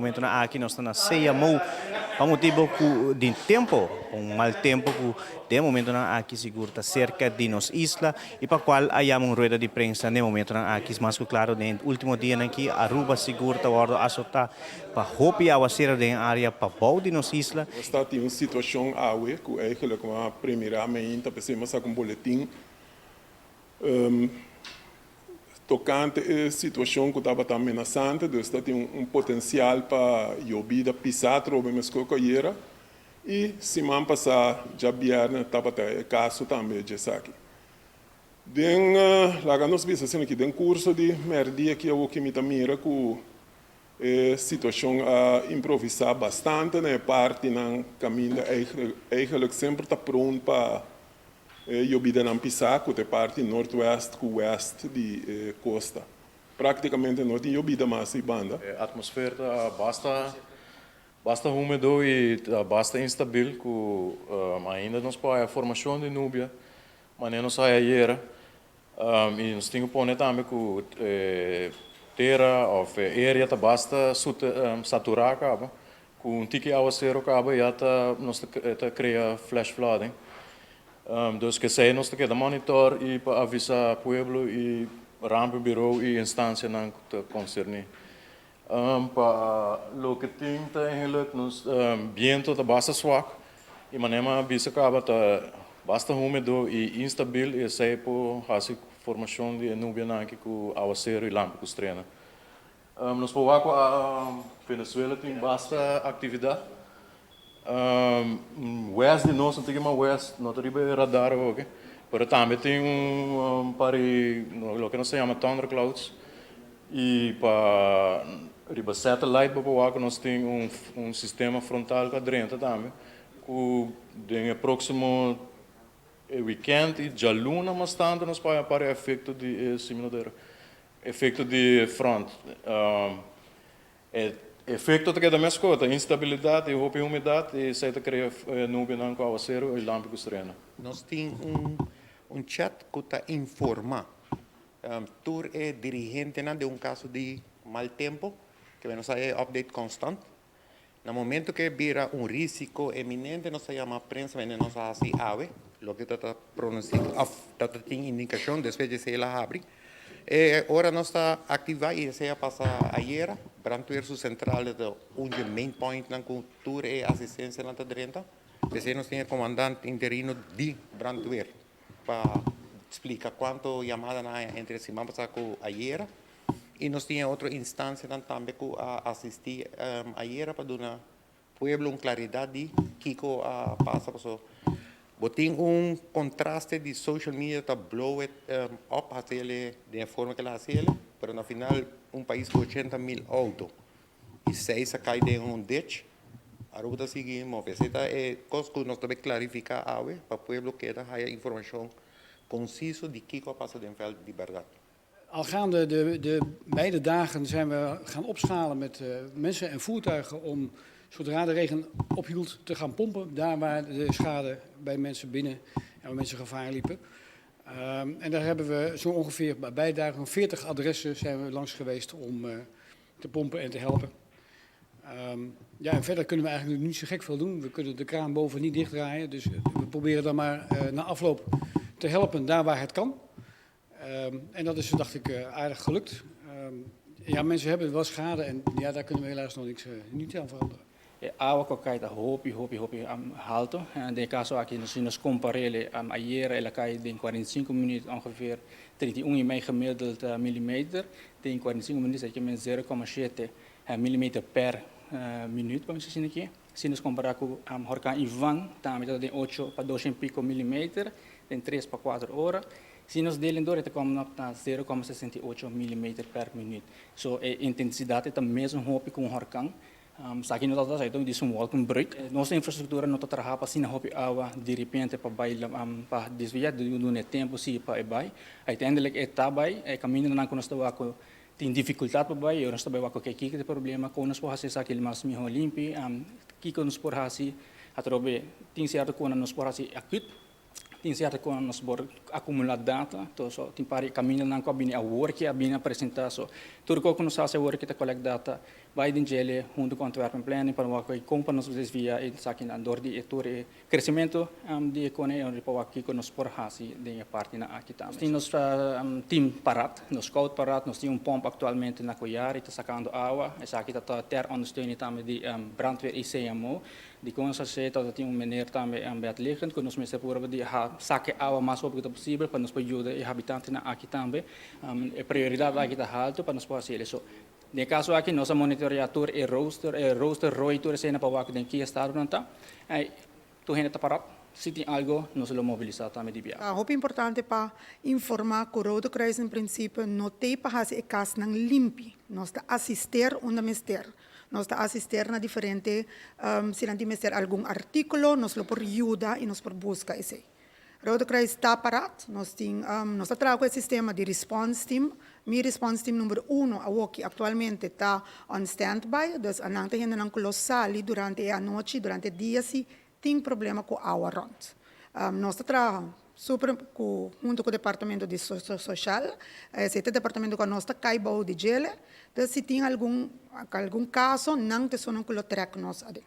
Momentonan aki nos ta na CMO pa motibo cu di tempo, un mal tempo cu den momentonan aki sigur ta cerca di nos isla y pa cual a yama un rueda di prensa den momentonan aki. Mas cu claro den ultimo dianan aki Aruba sigur ta wordo azota pa hopi awacero den area pabou di nos isla. Nos ta tin un situacion awe cu eigenlijk mi a premira meinta p'esey mi a saca un boletin. Tokante e situashon ku tabata menasante, dus ta tin un potensial pa yobida pisá atrobe meskos ku ayera i siman pasá djabièrnè tabata e kaso tambe djesaki. Den laga nos bisa asina ki den kurso di mèrdia ki awor ki mi ta mira ku e situashon a improvisá bastante na e partinan kaminda eigenlijk semper ta prone pa E yobidanan pisá ku ta e parti nortwèst ku wèst di e kosta. Práktikamente no tin yobida mas ei banda. E atmosfer ta basta basta húmedo i ta basta instabil ku ainda nos por haya formashon di nubia manera nos haya ayera. I nos tin ku pone tambe ku e tera òf e area ta basta saturá kaba Ku un tiki awasero kaba ya ta nos ta krea flash flooding. Dus kesei nos ta keda monitor i pa avisa pueblo i rampenburo i instansianan ku ta konserní. Pa loke tin ta eigenlijk nos biento ta basta swak i manera mi a bisa kaba ta basta humedo i instabil i esei por hasi formashon di e nubianan aki ku awasero i lampi ku strena. Nos por wak ku Venezuela tin basta aktividat. West di nos, no tin mas west, no ta riba e radar awoke, pero tambe tin un par di loke nos ta yama thunderclouds i pa riba satellite bo por wak ku nos tin un sistema frontal ku a drenta tambe ku den e próksimo weekend i djaluna mas tantu nos por haña par di efekto di e siminadero. Efecto di front. E efecto ta keda mesco, ta instabilidad y hopi humedad y esey ta crea nubianan cu awacero y lampi cu serena. Nos tin un chat cu ta informa tur e dirigentenan den un caso di mal tempo, ke nos a e update constant. Na momento ke bira un risico eminente nos ta yama prensa mende nos a hasi awe, loke ta ta pronuncia of ta ta tin indicacion despues di esey el a habri. E ora nos ta activa y esey a pasa ayera, brandweer su central ta un dje main pointnan cu tur e asistencianan ta drenta. P'esey nos tin e comandante interino di brandweer pa splica cuanto yamadanan haya entre siman pasa cu ayera. I nos tin e otro instancianan tambe cu a asisti ayera pa duna pueblo un claridad di kico a pasa paso bo tin un contraste di social media ta blow it up haciele den e forma cu el a haciele pero na final un pais cu ochenta mil auto y seis a cay den un ditch Aruba ta sigui move. Esey ta e cos cu nos ta bay clarifica awe pa pueblo keda haya informacion conciso di kico a pasa den veld di berdad. Al gaande de, de beide dagen zijn we gaan opschalen met mensen en voertuigen om zodra de regen ophield te gaan pompen. Daar waar de schade bij mensen binnen en waar mensen gevaar liepen. En daar hebben we zo ongeveer bij beide dagen 40 adressen zijn we langs geweest om te pompen en te helpen. Ja, en verder kunnen we eigenlijk niet zo gek veel doen. We kunnen de kraan boven niet dichtdraaien. Dus we proberen dan maar na afloop te helpen daar waar het kan. En dat is, dacht ik, aardig gelukt. Ja, mensen hebben wel schade en ja, daar kunnen we helaas nog niks niet aan veranderen. E awa cu a cay ta hopi, hopi, hopi halto. Den e caso aki, si nos compar'e ayera el a cay den 45 minuut ongeveer 31 y mei gemiddeld millimeter. Den 45 minuut esaki men 0,7 millimeter per minuut, pa mi asina aki. Si nos compara cu horcan Ivan, tambe ta den 8 pa 2 en pico millimeter den 3 pa 4 ora. Si nos delen door e ta come op na 0,68 millimeter per minuut. So e intensidad ta mesun hopi cu un horcan. Esaki no ta ta di un wolkenbreuk. Nos infrastructura no ta traha pa asina hopi awa di repente pa bay pa desvia duna e tempo si pa e bay. Uiteindelijk e ta bay, e camindanan cu nos ta wak cu tin dificultad pa bay, nos ta bay wak oke kico ta e problema, con nos por haci esaki mas miho limpi, kico nos por haci atrobe tin cierto cosnan nos por haci acut. Tin cierto cu nos por acumula data, anto so tin par caminda nan cu a bini awor cu a bini a presenta, so tur cu nos haci awor cu ta collect data, bay den djele hunto cu Antwerpen Planning pa wak con pa nos desvia esakinan door di e tur e crecemento di economia, pa wak kico nos por haci den e parti nan aki tambe. Nos tin nos team paraat, nos scout paraat, nos tin un pomp actualmente na Koyari ta sacando awa, esaki ta ter ondersteuning tambe di brandweer y CMO. Di con nos a haci ta tin un meneer tambe bedliggend cu nos mester purba di saca awa mas hopi cu ta posibel pa nos por yuda e habitantenan aki tambe. E prioridad aki ta halto pa nos por haci eso. Den e caso aki nos a monitorea tur e rooster, e rooster rooi tur esena pa wak den ki estado nan ta. Tur hende ta pará. Si tin algo, nos lo mobilisá tambe di biaha. Ta hopi importante pa informá ku Rode Kruis en prinsipio no t'ei pa hasi e kasnan limpi. Nos ta asister unda mester. Nos ta asister na diferente, si nan tin mester algun artíkulo, nos lo por yuda i nos por buska esei. Rode Kruis ta parat, nos tin, nos ta traha ku e sistema di response team. Mi response team number uno awoki aktualmente ta on standby, dus anan ta hendenan ku lo sali durante e anochi, durante e dia si tin problema ku awa rònt. Nos ta traha super ku hunto ku departamento di social, esei ta e departamento ku anos ta kai bou di djele, dus si tin algun algun kaso nan ta esunnan ku lo trèk nos aden.